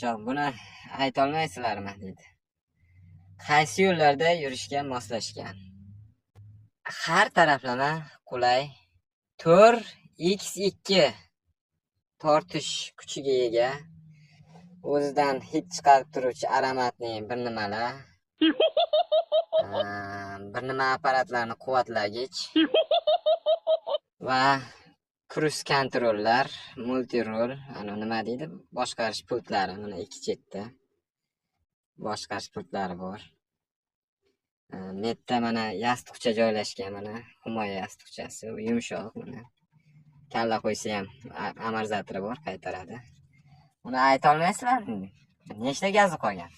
Qochoq, buni aytolmaysizlarmi deydi. Qaysi yo'llarda yurishga moslashgan? Har taraflama qulay. 4x2 tortish kuchiga ega. O'zidan hid chiqarib turuvchi aromatli bir nimalar. Bir nima apparatlarni quvvatlagich va круиз контроль lar, мультируль, ana nima deydi, boshqarish pultlari, mana ikki chetda boshqarish pultlari bor. Bu yerda mana yostiqcha joylashgan, mana himoya yostiqchasi, u yumshoq, mana. Kalla qo'ysa ham amortizatori bor, qaytaradi. Uni aytolmaysizlarmi? Nechta gazi qolgan?